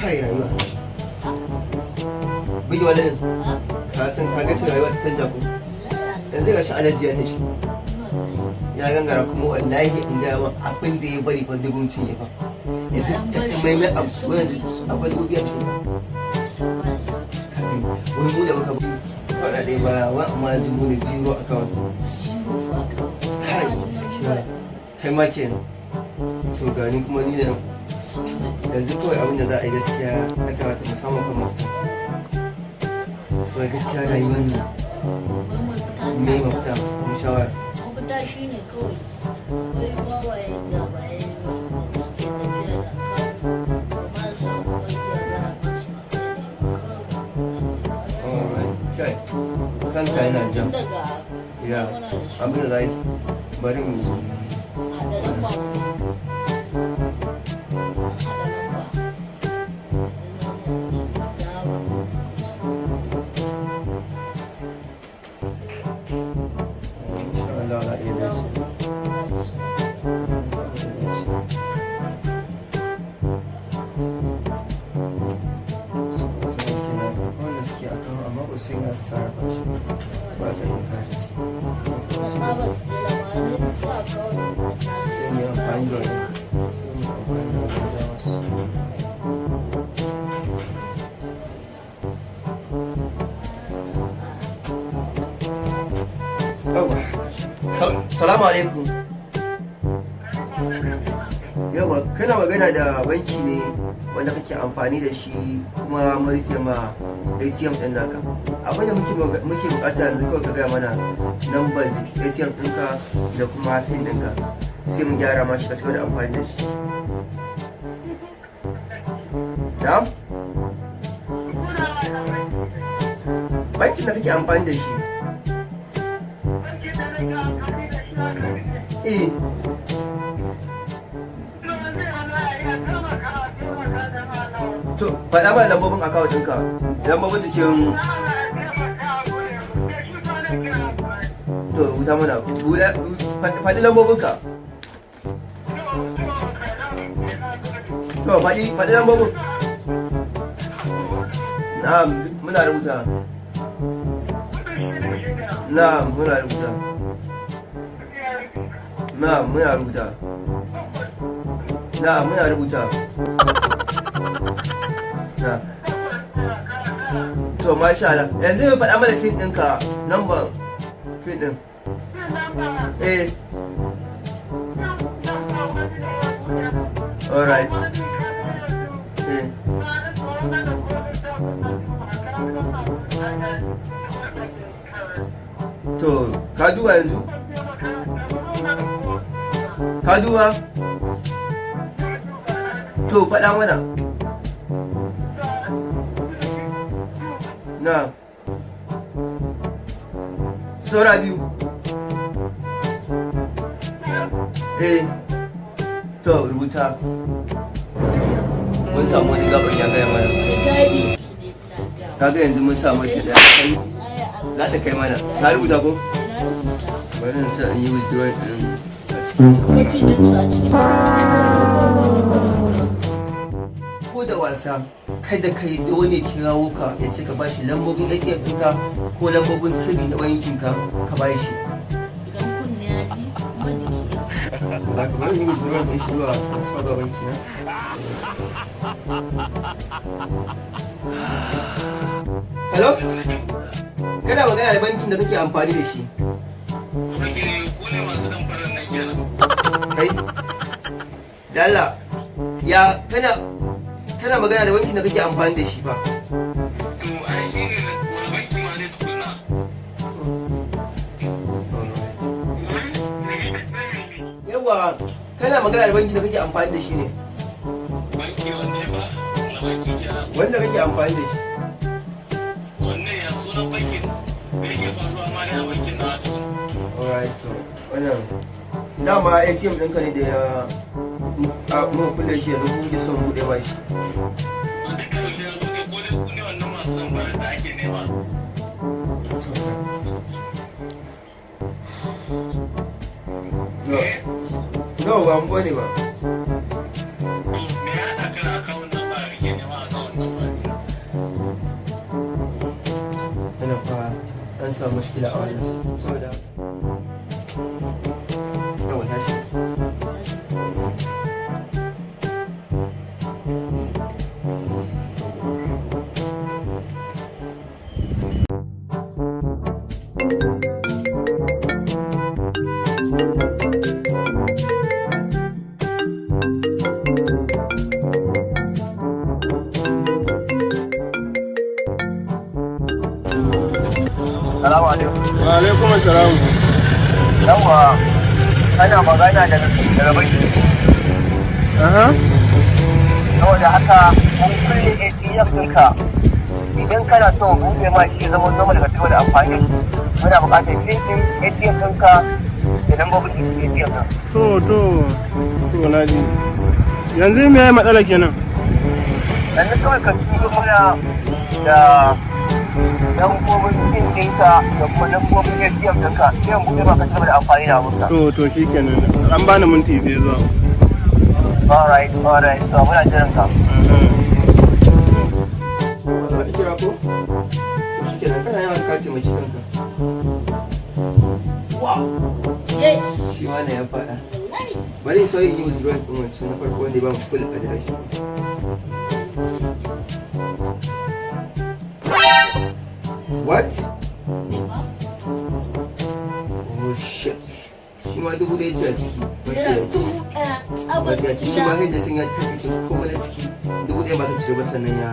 Kai, rayuwa bugi wani. Ka san ka ga cewa rayuwa ta canja ko? Yanzu ga shi Alhaji ya tafi, ya gangara. Kuma wallahi in ga ma, abin da ya bari fa dubun cinye fa. Yanzu takamaimai abu yanzu akwai 5,000 cikin ka gani. Wai mu da muka bi faɗa ɗaya baya wa, amma yanzu mu ne zero account. Kai, gaskiya kai ma kenan. To gani kuma ni da yanzu kawai abin da za a yi, gaskiya ya kamata mu samu kan mafita. So gaskiya rayuwar nan, me mafita mu shawara? Mafita shine kawai wai wawaye da bayan suke tafiya da account ba su samu banki a za a ba su account. Alright, kai kanka yana jan Tun daga ya muna da su. Abin da za a yi, bari mu zo. Haɗa lamba, haɗa lamba Insha Allah za a iya dace. Dace. Saboda kenan wanda suke akan, amma ba su iya sarrafa shi ba, sa iya kare shi. Amma ba su yi lamarin su account. Sai mu yi amfani da wannan, sai mu yi amfani da wannan damar su. Yawwa. Salamu alaikum. Yawa, kana magana da banki ne wanda kake amfani da shi, kuma mun rufe ma ATM ɗin naka. Abin da muke bukata yanzu, kawai ka gaya mana lambar ATM ɗinka da kuma PIN ɗinka, sai mu gyara ma shi ka cigaba da amfani da shi. Na'am? Bankin da kake amfani da shi. Eh. To, faɗa mana lambobin account ɗinka. Lambobin jikin. To, rubuta mana. Faɗi lambobinka. To, faɗi, faɗi lambobin. Na'am, muna rubuta. Na'am, muna rubuta. Na'am, muna rubuta. Na'am, muna rubuta. Na'am. To, masha Allah. Yanzu faɗa mana PIN ɗinka, number PIN ɗin. Eh. Alright. Eh. To, ka duba yanzu? Ka duba? To, faɗa mana. Na. Saura biyu. Eh. To, rubuta. Mun samu wani gaban ya gaya mana. Kaga yanzu mun samu shi ɗaya kai. Za ta kai mana. Ka rubuta ko? Bari in sa in yi withdrawal ɗin a cikin. Kofi ɗinsu a cikin. Ko da wasa kada ka yi wani kirawo ka ya ce ka bashi lambobin ATM ɗinka ko lambobin sirri na bankinka, ka bashi. Idan kunne ya ji kuma jiki ya Ba ka bari yi withdrawal ɗin shi zuwa transfer ga banki na. Hello? Kana magana da bankin da kake amfani da shi. Ku ne masu damfarar nan kenan. Kai? Da Allah, ya kana magana da bankin da kake amfani da shi fa. To, ai shi ne wani banki ma dai tukunna? Alright. Yawa, kana magana da bankin da kake amfani da shi ne. Banki wanne ba? Wani banki kenan? Wanda kake amfani da shi. Wanne, ya sunan bankin? Me yake faruwa ma ne a bankin na tukun? Alright, to wannan dama ATM ɗinka ne da ya muka kulle shi, yanzu muke son buɗe ma shi. To, dukkan yaushe ya buɗe, ko dai ku ne wannan masu damfarar da ake nema? To, no, no, ba mu gode ba. To, me ya haɗa ka da account number da kake nema account? An samu mushkila a wannan saboda yawa tashi. Salamu alaikum. Wa alaikum assalam. Yawwa, ana magana daga banki. Aha. Saboda haka mun kulle ATM ɗinka. Idan kana so mu buɗe ma shi ya zama normal ka cigaba da amfani da shi. Muna buƙatar PIN ɗin ATM ɗinka da lambobin ATM ɗin. To, na ji. Yanzu me ya matsala kenan? Sannan kawai ka turo mana da lambobin PIN ɗinka da kuma lambobin ATM ɗinka. Sai mu buɗe ma ka cigaba da amfani da abunka. To, shikenan. An bani minti 2 zuwa. Alright, alright. So muna jiran ka. Aha. Ba ka kira ko? To shikenan, kana yawan ka taimaki kanka. Wow! Yes. Shi wannan ya faɗa. Wallahi. Bari in sauyi yi withdrawal ɗin wancan na farko wanda ya ba mu full address. What? Me ba? Oh shit. Shi ma 1000 ce a ciki. Naira Masu ya ci. 1000 tsabar Masu ya ci. Shi ma tsira. sai da sun ya tattace komai na ciki. 1000 ba ta cire ba sannan ya.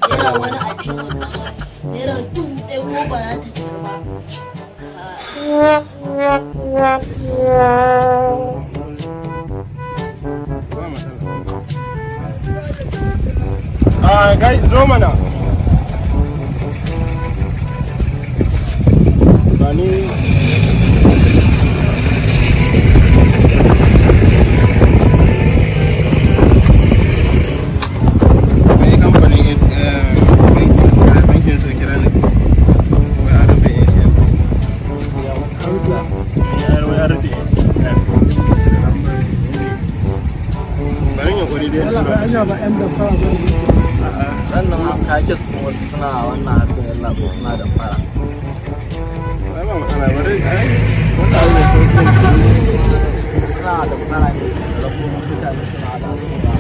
Naira wani a fiye wata. Naira 1000 ko ba za ta cire ba. Kai. Ba matsala. Ah, kai zo mana. Ba ni. Wai kamfanin bankin sun kira ni. Wai an rufe ATM. Wai an rufe ATM. Bari in yi dai. Allah bai aja ba 'yan damfara ba ne. Sannan kake su wasu suna wannan harkar, yalla bai, suna da fara. Ai ba matsala, bari ai wannan abu mai sauƙi ne. Suna da fara ne da lambobin mutane, suna hada su da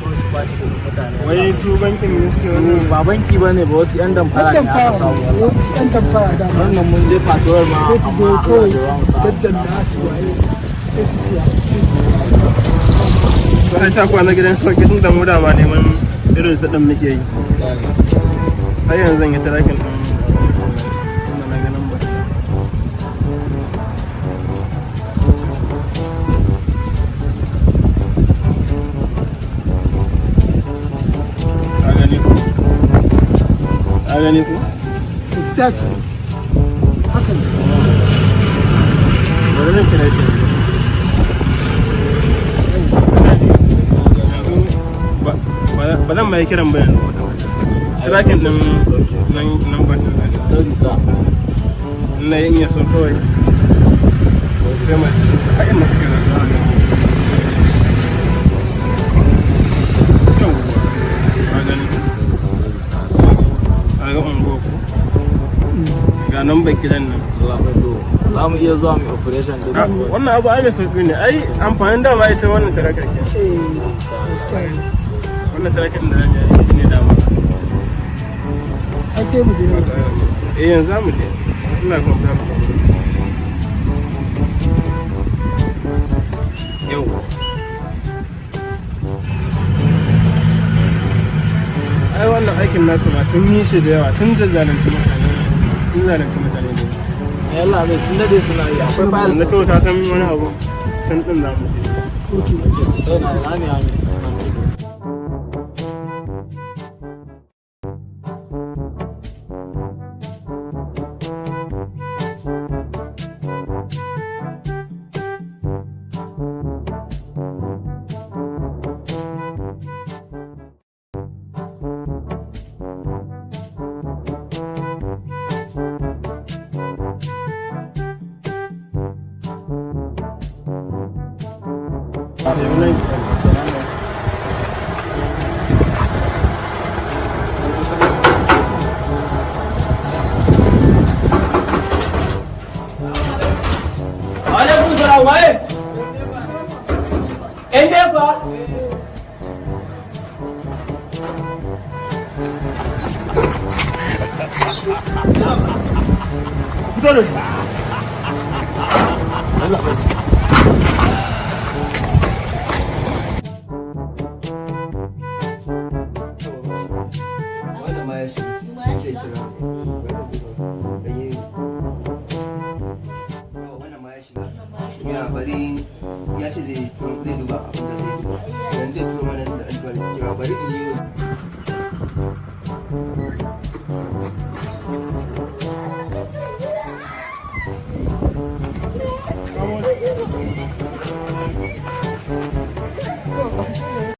ko su bashi kuɗin mutane. Wai su bankin ne suke Su wannan? ba banki ba ne ba, wasu yan damfara 'Yan ne aka damfara samu, ne, yalla. yawanci 'yan damfara dama. Wannan mun je patrol ma, Sai su zo amma Allah kawai bai ba mu su sa'a. daddanta su waye. Sai su ce To ai ta kwana gidan sauki tun da mu dama neman irin su ɗin muke yi. Gaskiya ne. Har yanzu zan yi tracking ɗin tunda na ga number. Ka gani ko? Ka gani ko? Exactly. Haka ne. Bari zan kira shi yanzu. Ba zan mai kiran ba yanzu kwata-kwata. Tracking ɗin nan number ɗin na gani. Sorry sir. Na yin ya so kawai sai mai a inda suke zaune a nan. Yawwa, ka gani? Sorry sir. Ka ga unguwa ko? Ga number gidan nan. Allah bai do. Za mu iya zuwa mu operation din. Ah, wannan abu ai mai sauki ne ai, amfanin dama ita wannan tarakar ke. Eh, gaskiya ne. Wannan tarakar da zan yi shi ne dama. Ai sai mu je yau. Eh, yanzu za mu je, ina kuma fara yau. Ai wannan aikin nasu ma sun yi shi da yawa, sun zalunci mutane, sun zalunci mutane da yawa. Yalla bai, sun dade suna yi, akwai fayil. Yanzu kawai ka san wani abu, can din za mu je. Okay. Eh, na ina ne Amin? Yau nan. Fito da shi. Allah bai. Wannan ma ya shiga. Shi ma ya Zai shiga? kira. Bari duba. Yawa, wannan ma ya shiga. Wannan ma ya shiga. Ya bari ya ce zai turo, zai duba abin da zai duba. Yanzu zai turo mana da an kira, bari in yi.